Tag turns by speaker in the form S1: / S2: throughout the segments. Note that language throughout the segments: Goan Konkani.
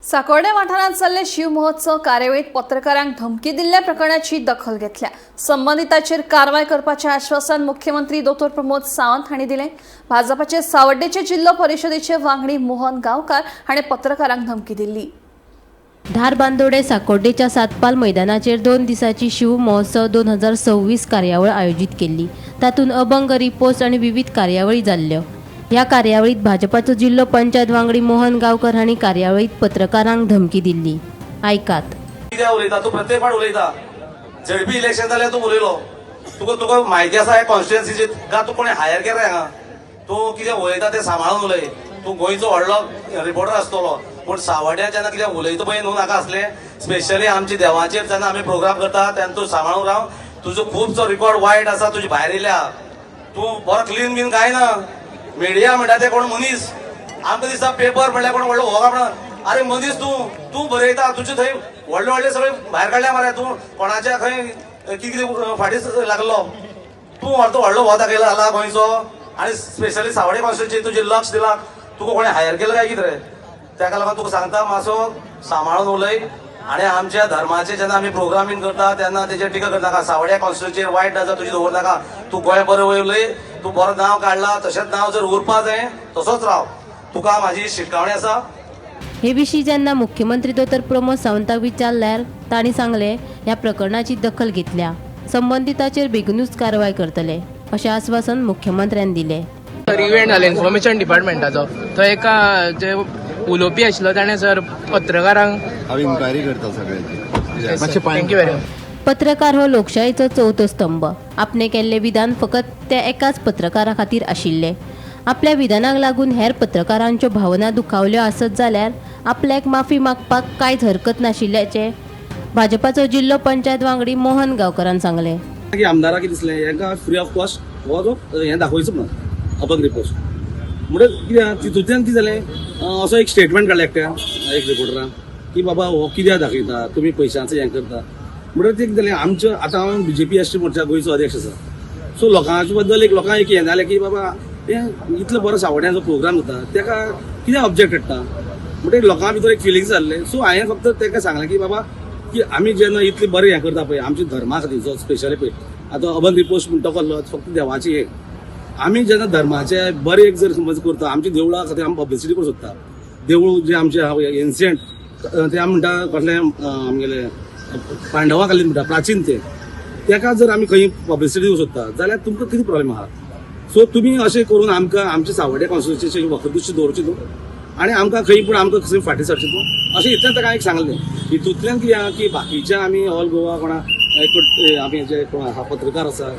S1: साकोर्डे वाठारांत जाल्ले शिव महोत्सव कार्यावळीत पत्रकारांक धमकी दिल्ल्या प्रकरणाची दखल घेतल्या. संबंधिताचेर कारवाय करपाचें आश्वासन मुख्यमंत्री दोतोर प्रमोद सावंत हांणी दिलें. भाजपाचे सावड्डेचे जिल्लो परिशदेचे वांगडी मोहन गांवकार हांणी पत्रकारांक धमकी दिल्ली.
S2: धारबांदोडे साकोड्डेच्या सातपाल मैदानाचेर 2 दिसांची शिव महोत्सव 2026 कार्यावळ आयोजीत केल्ली. तातूंत अभंग, रिपोस्ट आनी विविध कार्यावळी जाल्ल्यो. ह्या कार्यावळीत भाजपाचो जिल्लो पंचायत वांगडी मोहन गांवकर हांणी कार्यावळीत पत्रकारांक धमकी दिल्ली. आयकात.
S3: कित्याक उलयता तूं? प्रत्येक फावट उलयता. झेडपी इलेक्शन जाल्यार तूं उलयलो. तुका म्हायती आसा ह्या कॉन्स्टिट्युन्सीची का? तूं कोणें हायर केला हांगा? तूं कितें उलयता तें सांबाळून उलय. तूं गोंयचो व्हडलो रिपोर्टर आसतलो, पूण सावड्ड्यां जेन्ना कितें उलयता पळय न्हू, नाका आसलें. स्पेशली आमच्या देवाचेर जेन्ना आमी प्रोग्राम करता तेन्ना तूं सांबाळून राव. तुजो खुबसो रिकॉर्ड वायट आसा. तुजी भायर येयल्या, तूं बरो क्लीन बीन कांय ना. मिडिया म्हणटा ते कोण मनीस? आमकां दिसता पेपर म्हणल्यार कोण व्हडलो हो म्हणून. अरे मनीस तूं. तूं बरयता, तुजे थंय व्हडले व्हडले सगळे भायर काडल्या मरे. तूं कोणाच्या खंय कितें कितें फाटीच लागलो. तूं व्हरतो व्हडलो हो दाखयला जाला गोंयचो आनी स्पेशली सावडे कॉन्स्टिट्युन्सी तुजें लक्ष दिला. तुका कोणें हायर केलं काय कितें रे? तेका लागून तुका सांगता, मातसो सांबाळून उलय आनी आमच्या धर्माचे जेन्ना आमी प्रोग्रामींग करता तेन्ना तेजेर टिका करनाका. सावड्या कॉन्स्टिट्युन्सीचेर वायट नजर तुजी दवर नाका. तूं गोंय बरें उलय. तूं बरो नांव काडला, तशेंच नांव जर उरपा जाय, तसोच राव. तुका म्हाजी शिटकावणी आसा.
S2: हे विशीं जेन्ना मुख्यमंत्री दोतोर प्रमोद सावंताक विचारल्यार तांणी सांगलें, ह्या प्रकरणाची दखल घेतल्या, संबंदिताचेर बेगीनूच कारवाय करतले अशें आस्वासन मुख्यमंत्र्यान दिलें.
S4: सर, इव्हेंट जालो इन्फॉर्मेशन डिपार्टमेंटाचो. थंय एका जे उलोवपी आशिल्लो ताणें सर पत्रकारांक
S5: हांव इन्क्वायरी करता सगळ्यांची. मातशें पांय
S4: thank you very much.
S2: पत्रकार हो लोकशायेचो चवथो स्तंभ. आपणे केल्लें विधान फकत त्या एकाच पत्रकारा खातीर आशिल्लें. आपल्या विधानाक लागून हेर पत्रकारांच्यो भावना दुखावल्यो आसत जाल्यार आपल्याक माफी मागपाक कांयच हरकत नाशिल्ल्याचें भाजपाचो जिल्लो पंचायत वांगडी मोहन गांवकरान सांगलें.
S6: की आमदाराक कितें दिसलें, हेंकां फ्री ऑफ कॉस्ट हो जो हें दाखोवचो म्हणून अभंग रिपोस्ट. म्हणटकीर कितें आहा, तितूंतल्यान कितें जालें, असो एक स्टेटमेंट काडलें एकट्या एक रिपोर्टरान की बाबा हो कित्याक दाखयता तुमी, पयशांचो हें करता. म्हणटकीर तें कितें जालें, आमच्यो आतां हांव बीजेपी एस टी मोर्चा गोंयचो अध्यक्ष आसा. सो लोकांच्या बद्दल एक लोकांक एक हें जालें की बाबा हें इतलो बरो सावड्यांचो प्रोग्राम जाता, तेका कित्याक ऑब्जेक्ट हाडटा? म्हणटकीर लोकां भितर एक फिलिंग्स जाल्लें. सो हांवें फक्त तांकां सांगलें की बाबा की आमी जेन्ना इतली बरें हें करता पळय आमच्या धर्मा खातीर, जो स्पेशली पळय आतां अभंग रिपोस्ट म्हणटा कसलो, फक्त देवाची एक. आमी जेन्ना धर्माचे बरें एक जर समज करता, आमच्या देवळा खातीर आमी पब्लिसिटी करूंक सोदता. देवूळ जे आमचे एन्शियंट, ते आमी म्हणटा कसलें, आमगेले पांडवा कालीन म्हणटा, प्राचीन ते, तेका जर आमी खंय पब्लिसिटी दिवंक सोदता जाल्यार तुमकां कितें प्रॉब्लेम आहा? सो तुमी अशें करून आमकां आमच्या सावड्या कॉन्स्टिट्युन्सीचे वक्रदृश्टी दवरची न्हू आनी आमकां खंय पूण आमकां खंय फाटीं सरचें न्हू, अशें इतलें ताका एक सांगलें. हितूंतल्यान कितें आहा की बाकीचे आमी ऑल गोवा कोणा एक आमी जे कोण आसा पत्रकार आसा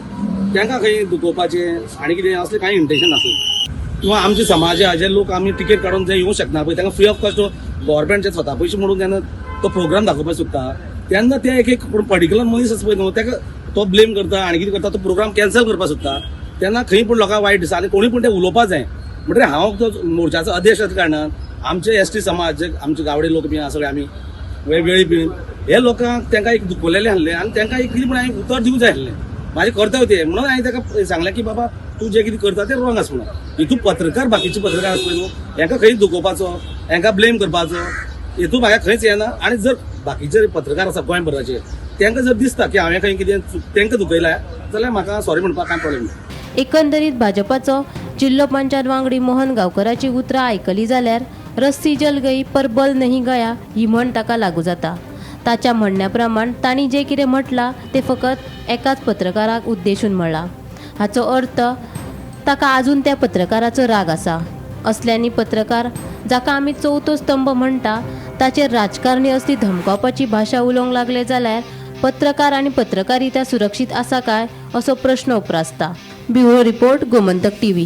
S6: तांकां खंय दुखोवपाचें आनी कितें असलें कांय इंटेन्शन नासलें. किंवा आमचे समाज जे लोक आमी तिकेट काडून जे येवंक शकना पळय, तांकां फ्री ऑफ कॉस्ट गव्हर्मेंटचे स्वता पयशे म्हणून जेन्ना तो प्रोग्राम दाखोवपाक सोदता तेन्ना ते एक एक पूण पर्टिक्युलर मनीस आसा पळय न्हू, ताका तो ब्लेम करता आनी कितें करता, तो प्रोग्राम कॅन्सल करपाक सोदता. तेन्ना खंय पूण लोकांक वायट दिसता आनी कोणी पूण ते उलोवपाक जाय. म्हणटकीर हांव तो मोर्चाचो अध्यक्ष आसल्या कारणान आमचे एस टी समाज, जे आमचे गावडे लोक बी आसा सगळे, आमी वेळी बी हे लोकांक तांकां एक दुखवलेलें आसलें आनी तांकां एक कितें पूण हांवें उतर दिवंक जाय आसलें. म्हाजें कर्तव्य तें म्हणून हांवें ताका सांगलें की बाबा तूं जें कितें करता तें रॉंग आसा म्हणून. हितून पत्रकार, बाकीचे पत्रकार आसा पळय न्हू, हेंकां खंय दुखोवपाचो, हेंकां ब्लेम करपाचो हितून म्हाका खंयच येना. आनी जर बाकीचे पत्रकार आसा गोंयभराचे, तांकां जर दिसता की हांवें खंय कितें तांकां दुखयलां जाल्यार म्हाका सॉरी म्हणपाक कांय प्रॉब्लेम ना.
S2: एकंदरीत भाजपाचो जिल्लो पंचायत वांगडी मोहन गांवकराची उतरां आयकली जाल्यार "रस्सी जल गई पर बल नहीं गया" ही म्हण ताका लागू जाता. ताच्या म्हणण्या प्रमाण तांणी जें कितें म्हटलां तें फकत एकाच पत्रकाराक उद्देशून म्हणलां. हाचो अर्थ ताका आजून त्या पत्रकाराचो राग आसा. असल्यांनी पत्रकार, जाका आमी चवथो स्तंभ म्हणटा, ताचेर राजकारणी असली धमकावपाची भाशा उलोवंक लागले जाल्यार पत्रकार आनी पत्रकारिता सुरक्षीत आसा काय असो प्रश्न उप्रासता. Bureau report, Gomantak TV.